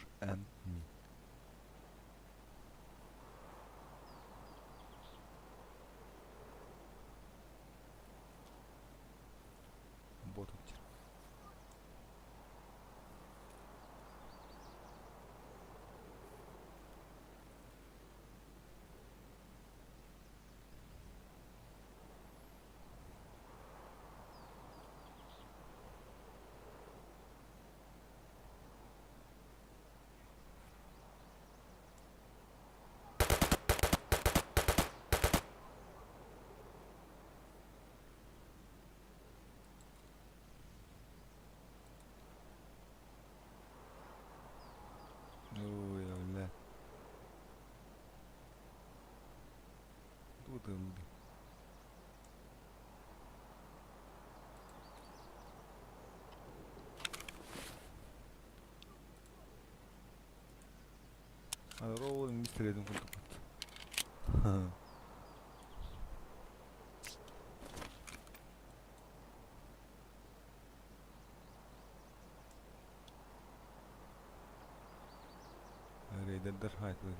Push and me. Бот Ой, бля. Тугу тыаллыый? Здорово, мистер Эдин курдук. Рейдердер хаайтылар.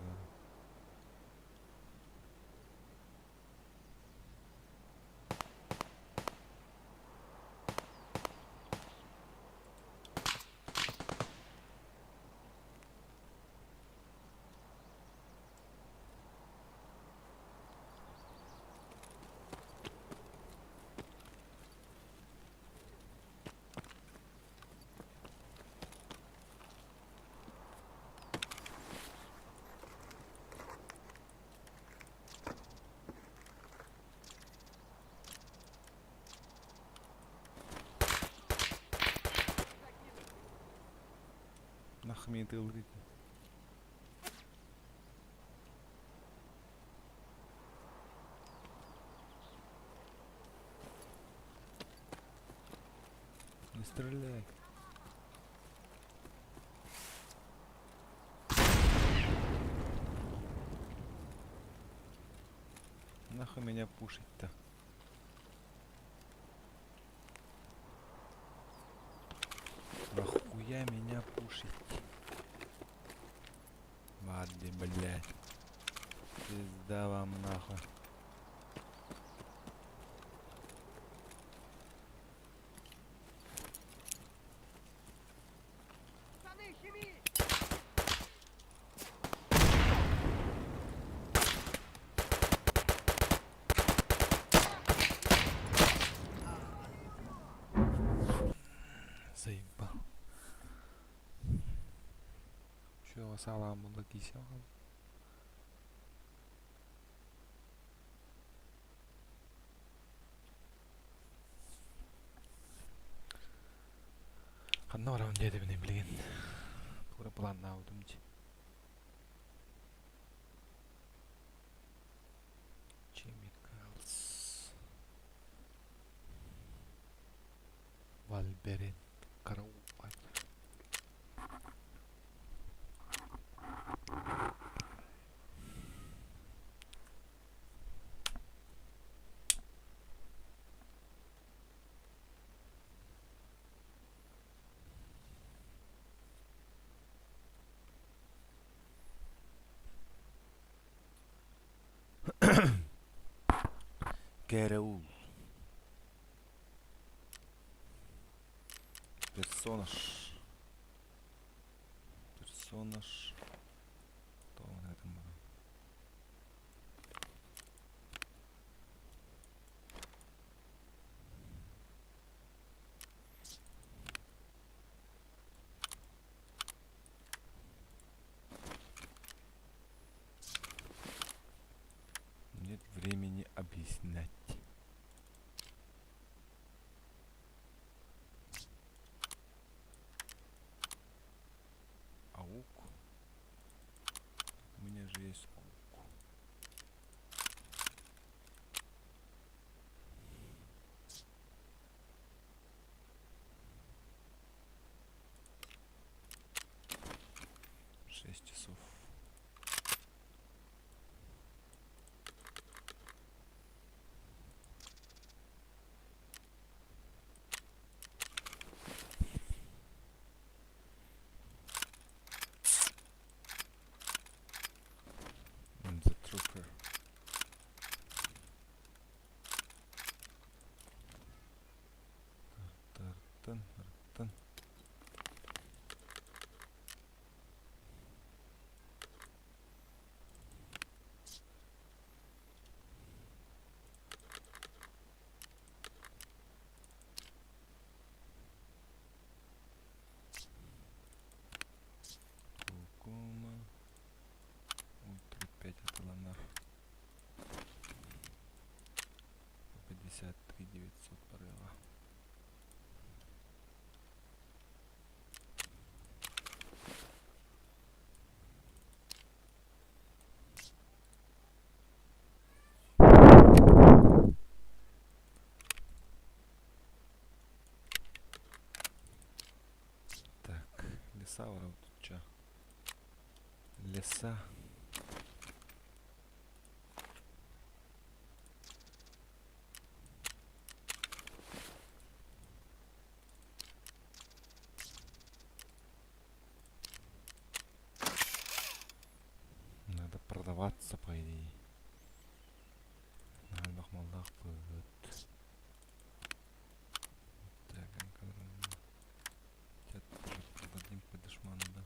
Нахмин тыллык. Не стреляй. Нахуй меня пушить-то? Нахуя меня пушить? Ладно, блядь. Пизда вам нахуй. Заебал. Чё, салам була кисе Ханна барабын диэтэбиний билигин туора планнаабытым дии. Chemicals Вальберен Караул ГРУ. Персонаж. Персонаж. Тоҕо этим Нет времени объяснять. Аук. 900 барыаҕа. Так, леса тут Леса. Надо продаваться, по идее. Элбэх маллаахпыт. Так, продадим по душману, да.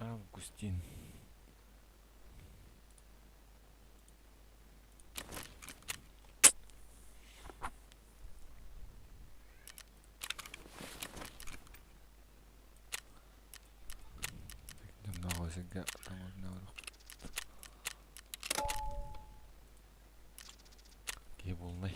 Августин. Дьонноох сиргэ Киһи буолунай.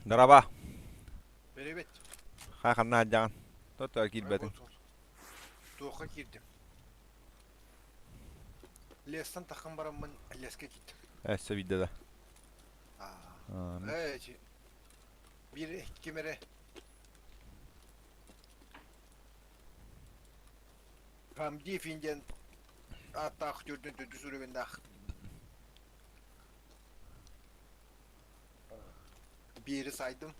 Дороба. Привет. Ха ханна сылдьаҕын? Тото киирбэтиҥ. Туохха киирдим? Лестан таххан бараммын леске киирдим. Өссө биирдэ да. Ээ, биир ким эрэ Хамдиев диэн ааттаах төрдүн төрдүс уровеннаах Биири сайдым.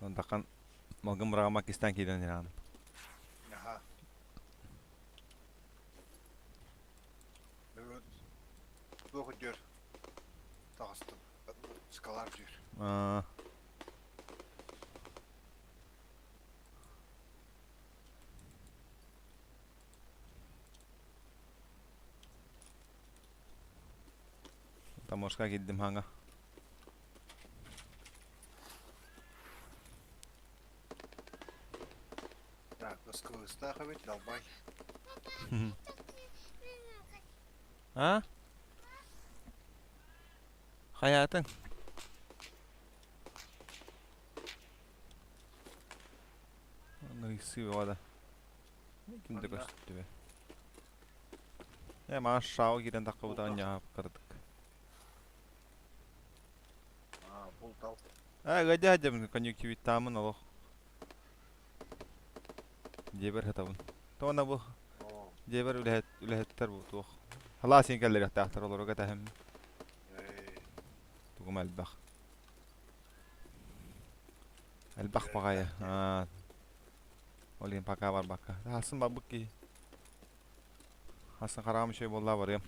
Онтахан малгын быраҕама кистан киирэн иһэҕин. Аха. Туох өйдүөр таҕыстым. Скалар дьүөр. Аа. Таможка киирдим хаҥа. Так, Москвыстаах эбит, далбай. А? Хайаатыҥ? Ынырыйсыы бөҕө да. Ким да көстүбэ. Ээ маа шао киирэн таххыбытаҕын ньаһапкардык. Аа, бултал. Ээ ыадьа сылдьабын конъюнктивиттааммын олох. Дьиэбэр сытабын. Тоҕо бу дьиэбэр үлэһит үлэһиттэр бу туох. Халаа син кэллэриэхтээхтэр олорго тэһим. Тугум элбэх. Элбэх баҕайы. Аа Ол иһин пока барбакка. Хасын барбыт киһи. Хасын хараҕым үчүгэй буолла барыам.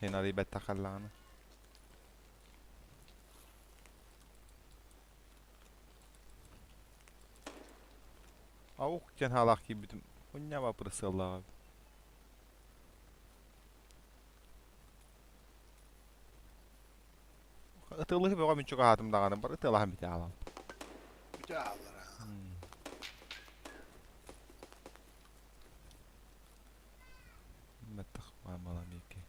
Һин арый бэттэх халлаҕына. Аух диэн хаалаах киирбитим. Унньаба прысыаллааҕа. Ытылыһы бөҕө мүччүк аһаатым даҕаны бар ытыалаһан бүтэ аалам. Бүтэ ааллара. Баттах маламики.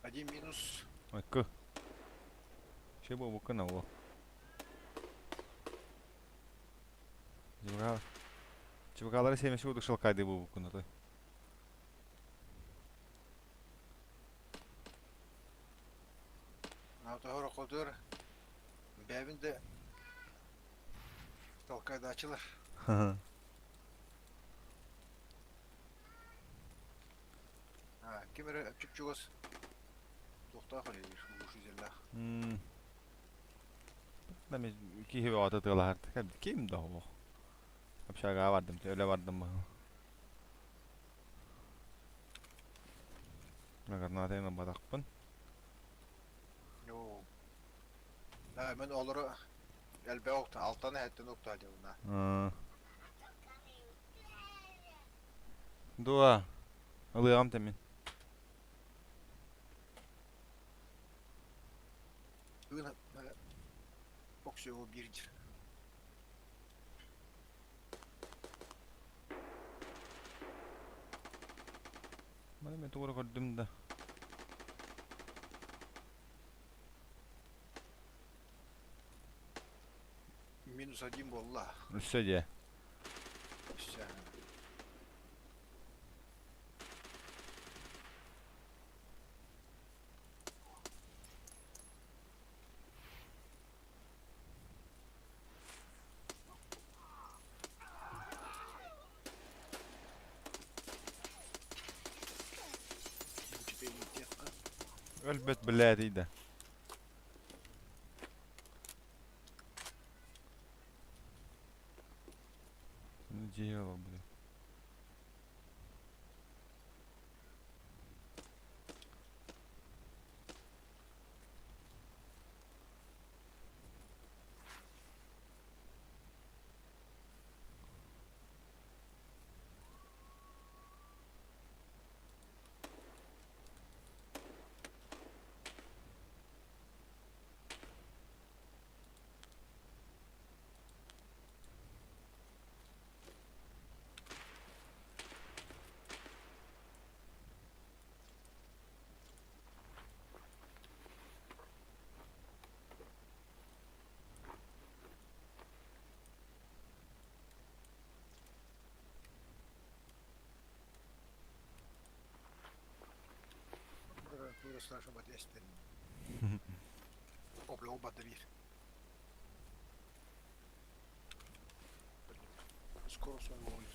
Один минус. Айкы. Че бу на о. Чебукалары семеши курдук шалкайды бу буккуна той. Тоһор окотур бэбин де толкайдаачылар. Ким эрэ чуп-чугас туохтаах үлэлиир глушителлээх. Киһи бөҕөтө тыалаһар. Ким да олох. Общагаҕа бардым, өлө бардым баһа. Гранатайын ылбатахпын. Оо. Да, мен олору элбэх укта, алтан эһэттэн укта дьабына. Дуа, ылыаҕым тэмин. Бүгүн оксугу биирдир. Маны мен тугура көрдүм да. Минус один буолла. Өссө дьэ. Өссө. Өлбөт билээтийдэ. Дьиэ олорбут. Страшно бат эстен. Облог бата бир. Скоро сон будет.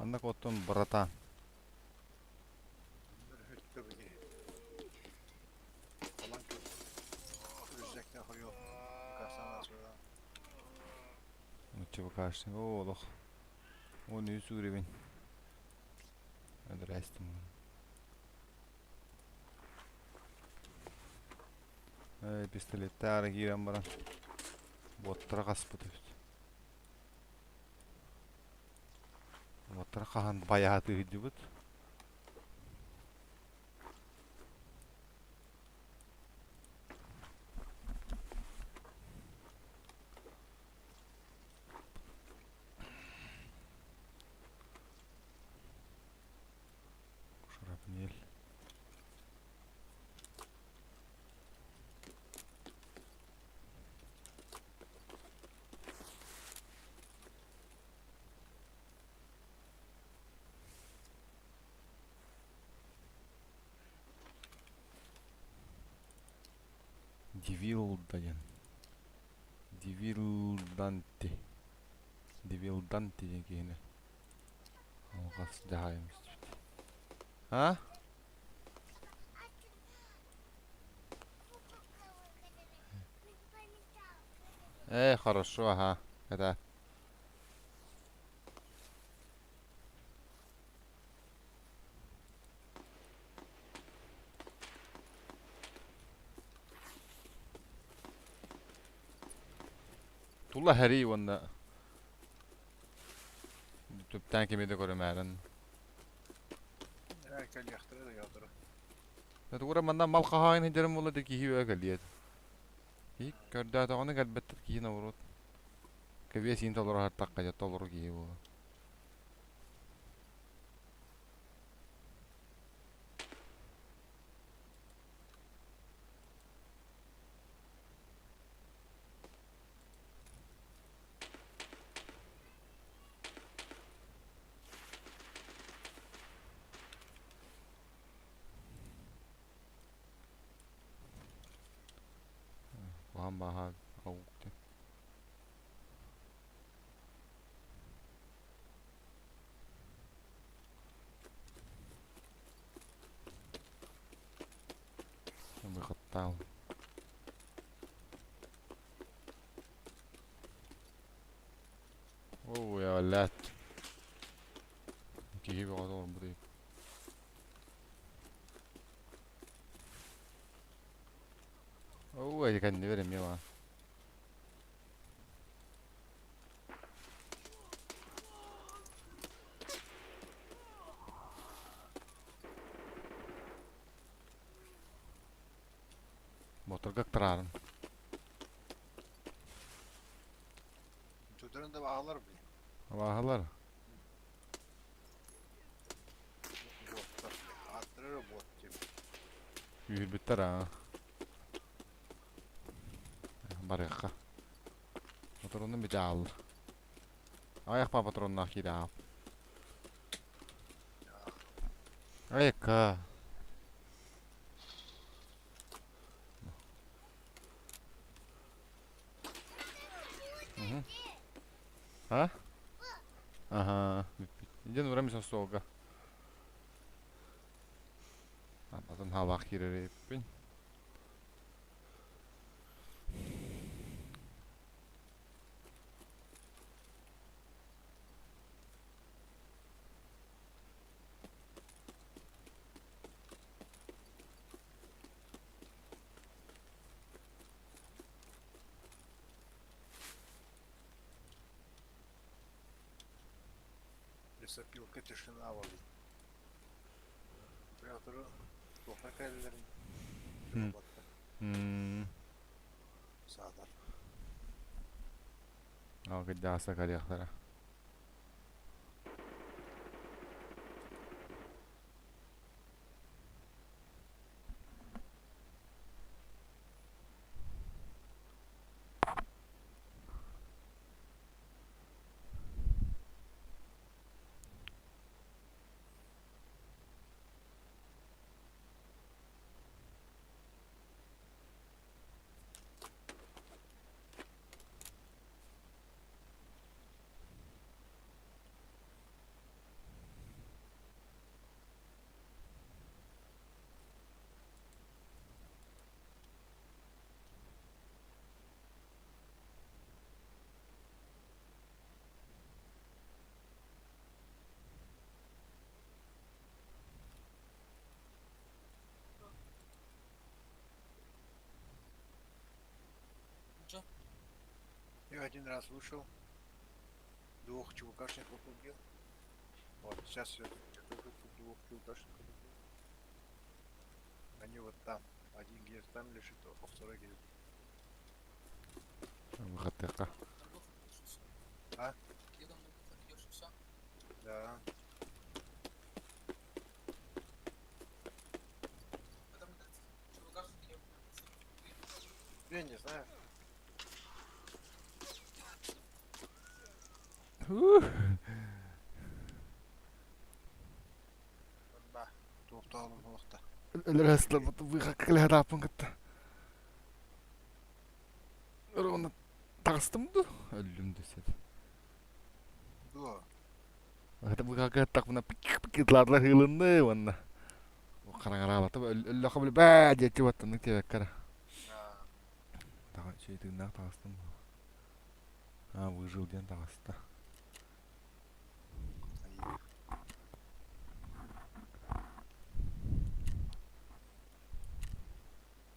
Ханна оттон братан. Чебакашный. О, олох. Он үс уровень. Здрасте. Эй, пистолеттары киирэн баран. Боттара хаспыт эбит. Боттара хаһан байааты ыдьыбыт. Шрапнель. Дивилда диэн. Дивилданти. Дивилданти диэн киһини. Алҕас дьаһайым истибит. А? Э, хорошо, ага. Это. Тула хэрий уонна түптэн кими да көрүмээрин. Кэлиэхтэрэ да ядро. Тугура манна мал хаһаайын сылдьарым буолла да киһи үө кэлиэт. Киһи көрдөөтөҕүнэ кэлбэттэр киһи наоборот. Кэбиэ сиин толоро саттахха дьэ толору киһи буолар. Куһаҕан бааһа аук Выхаттаал. Оо, я лят. Киһи бөҕөтө олорбут эбит. Оо, эти кэннибэр эмиэ баар. Моторга ыктараарым. Төтөрүн да баалар блин. Абааһылар. Боттар. Аттары бот тип. Күүһүрбүттэр аа. Барыахха. Патронун бүтэ аалла. Аҕыйах паа патроннаах киирэ аал. Айыкка. Мгм. А? Ага. Дьэн урам остуолга. Атын хаалаах киирэр эбиппин. Лесопилка тишина буолла. Операторы туохха кэлэллэрин билбэттэр. Саатар. Ол кырдьаҕаста кэлиэхтэрэ. Я один раз вышел, двух ЧВКшников убил. Вот, сейчас я тоже тут двух ЧВКшников убил. Они вот там. Один где-то там лежит, а второй где-то. Выхаттыахха. А? Да. Я не знаю. Да. Туохтаабын олохто. Өлөрөслөбүт выхаккылыһа тааппын кытта. Ровно таҕыстым дуу? Өллүм дэсэт. Дуо? Это выхаккаттахпына пик-пик ытлаатылар хыылынны уонна хараҥараабата өллөхө били бээ диэччи баттаннык диэбэккэ эрэ. Таҕа үчүгэй тыыннаах таҕыстым. А, выжил диэн таҕыста.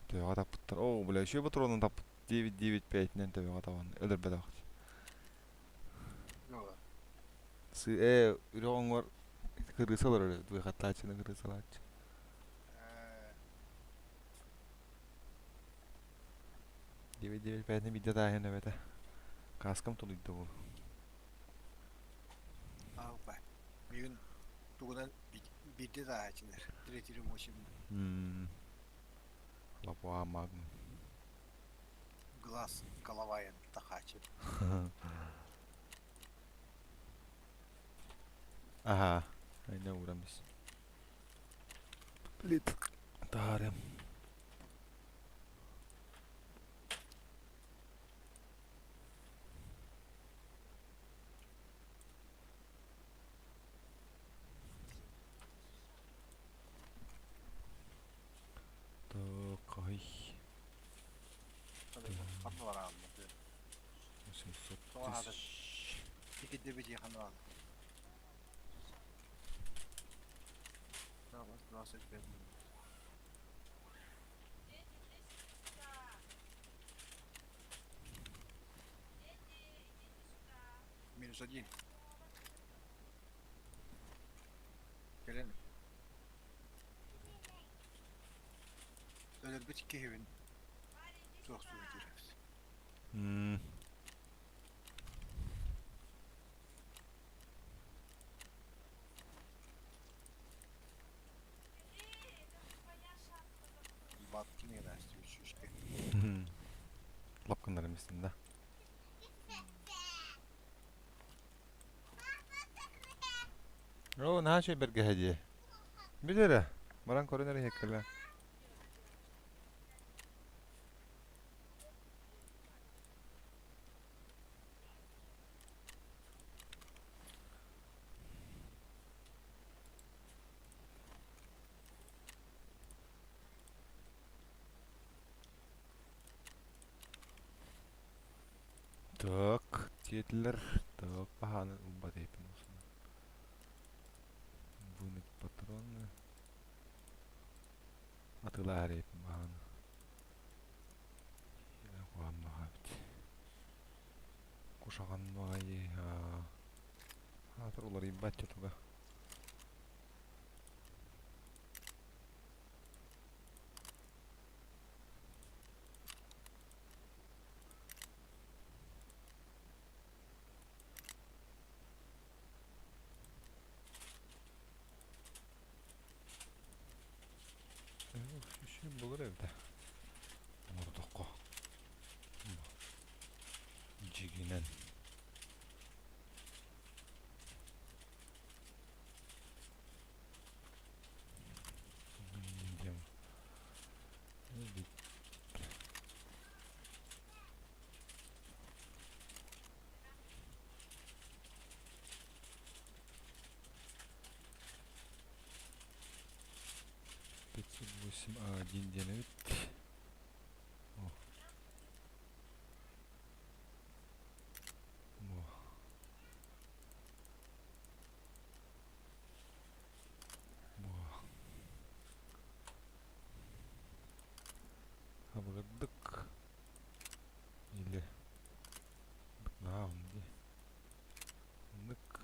Төбөҕө таппыттар. Оо, бля, еще патронун таппыт. 9-9-5-инэн төбөҕө табан өлөрбөтөх. Сы үрэх оҥор кырыыса олорор выхаттааччыны кырыысалааччы. 9-9-5-ни биирдэ тааһын эбэтэ. Кааскам тулуйда буолу. Алба. Бүгүн тугунан биирдэ тааһааччылар. Третий рабочий. Лапуа магнум. Глаз головая тахачы. Ага. Айна урамис. Блин. Таарым. Так, ай. 800 тысяч. Минус один. Кэлэн. Өлөрбүт киһибин суох суох диэбит. Бабки не шишки. Лапкыннар эмистин да. Оо, наһаа үчүгэй бэргэһэ дии. Бүт эрэ, баран көрөн эрэ иһиккэлэ. Так, диэтилэр. Так, баһааны ылбат эбиппин осунан. Вынуть патроны. Атыылаһар эбиппин баһааны. Куһаҕан баҕайы. Кушаҕан баҕайы. Саатар уларыйбат туга. Булар эбитэ. Оҥордоххо. Дьигинэн. 508 А1 диэн эбит. О. О. О. Абыгырдык или наһаа дии. Нык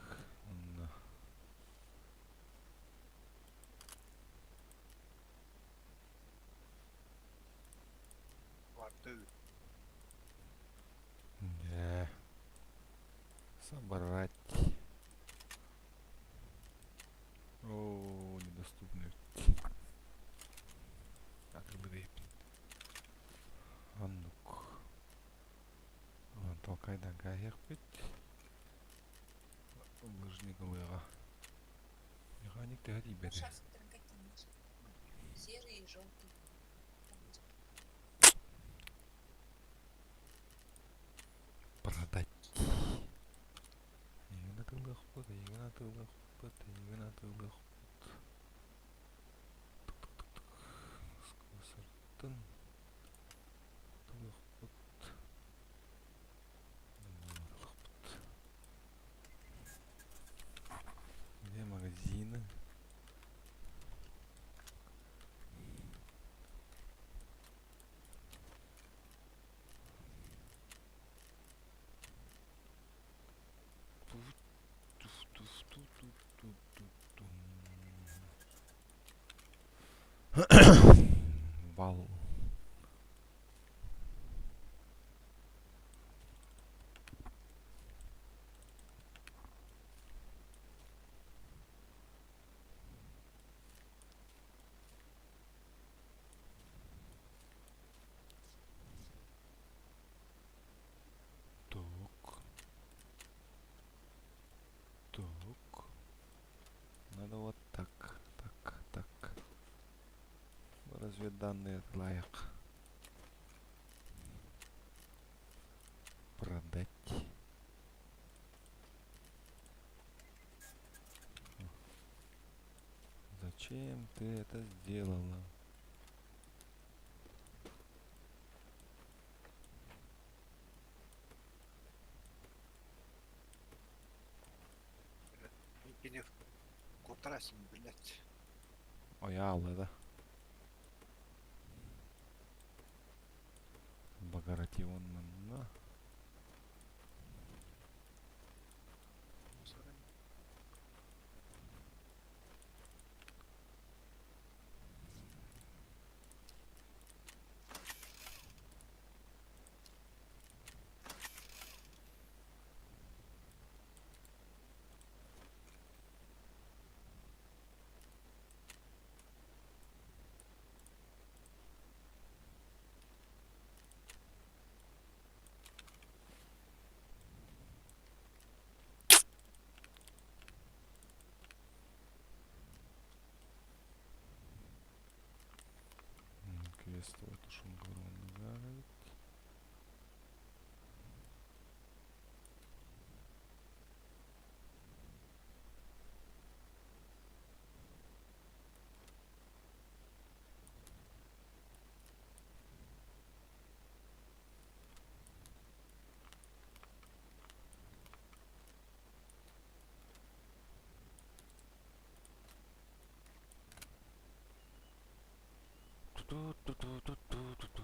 онно Барды. Да. Собрать. О, недоступны. Атылы Оннук. Толкайдан кааһыахпыт. Лыжник ылыаҕа. Механик төһө тиийбэтэ? Серый и желтый. Продать. Эйигин атыылыахпыт, эйигин атыылыахпыт, эйигин атыылыахпыт. Сыртын атыылыахпыт. Атыылыахпыт. Где магазины? Вал. Так. Так. Надо вот так, так, так. Разведданные лайк. Продать. Зачем ты это сделала? Икини куттарасың, блядь. Ой, да. Багратион манна. Квест вот уж он говорит. Ту-ту-ту-ту-ту-ту.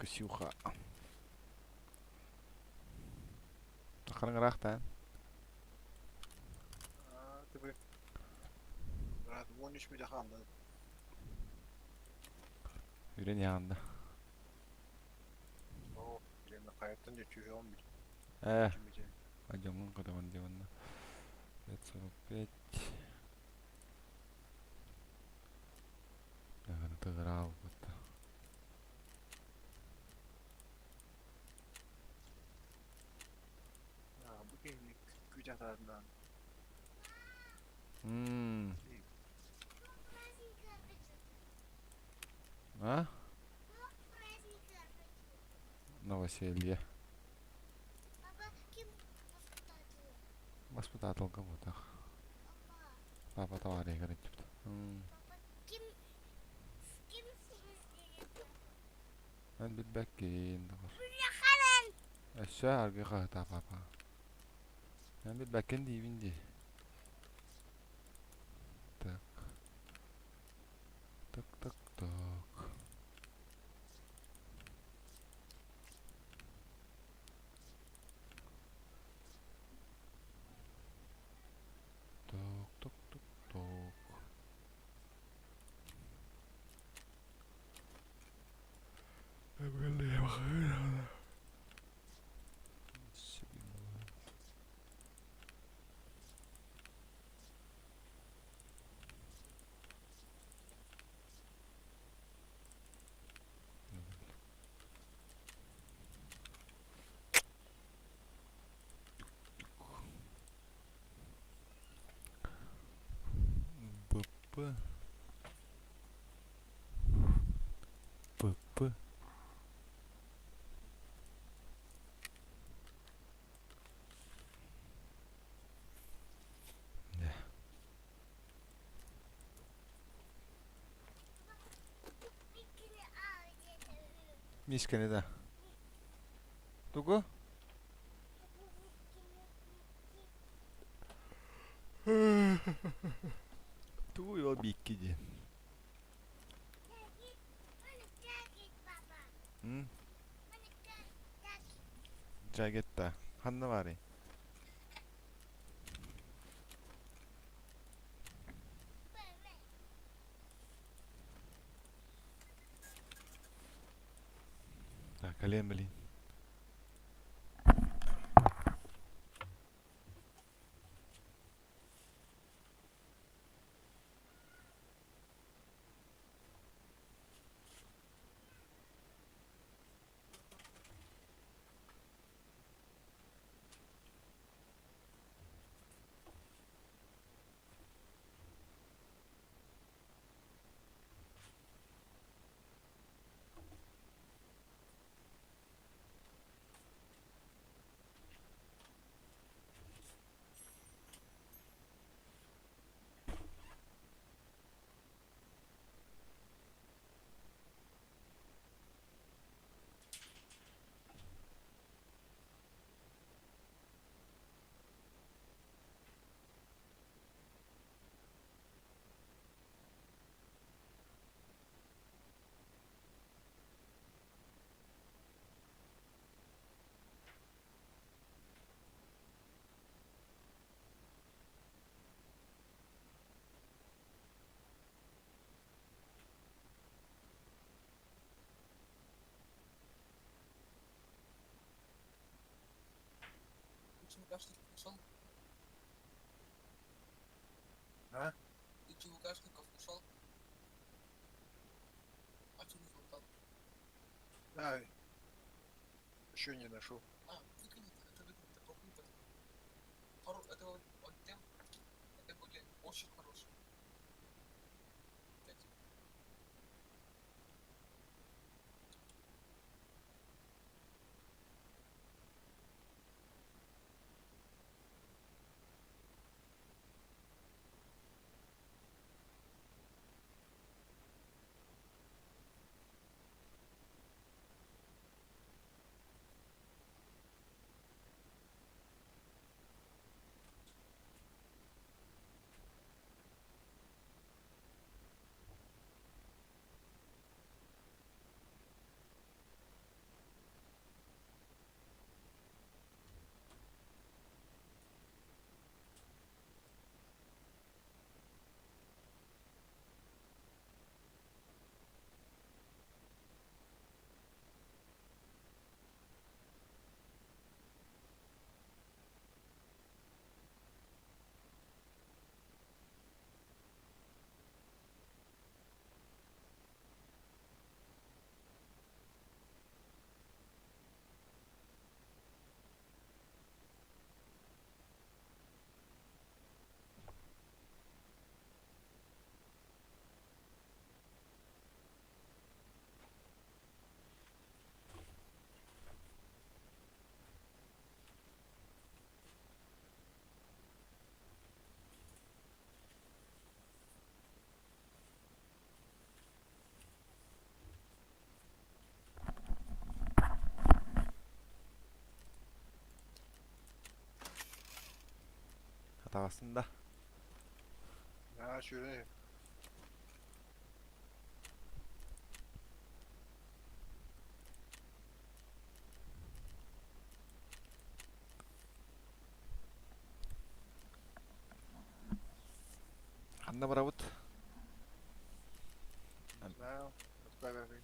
Ксюха. Хараңыраахтаан. А, ты бы. Брат, вон үч мүдэ хаалла. Үрэн яанда. Оо, блин, хайаттан да чүһүөм бит. Э, Кимите. адьоҥҥун көтөҕөн дии 5.45. Тыгыраалбыт. А, бу киһини күүтэ атаарынан. А? Новоселье. Воспитателка буотах. Папа товарыгар иччибит. Эн билбэккин доҕор. Өссө аргы хаһыта папа. Эн билбэккин диибин дии. Так. Так, так, так. Так, так, так, так. БП. ПП. Да. Мисканы да. Тугу? Тугу ол биикки диэн? М? Джагетта. Ханна баарый? Так, кэлиэм билин. Ты ЧВКшников нашел? А? Ты ЧВКшников нашел? А что не залутал? Да. Еще не нашел. А, выкинь это, выкинь, это плохой это. Это вот тем, это были очень хорошие. Кстати. Атаҕастын да? Аа, сүүрэн Ханна барабыт? Не знаю. Отправили.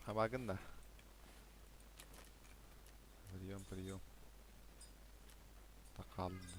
Хабагын да. Прием, прием. Такалды.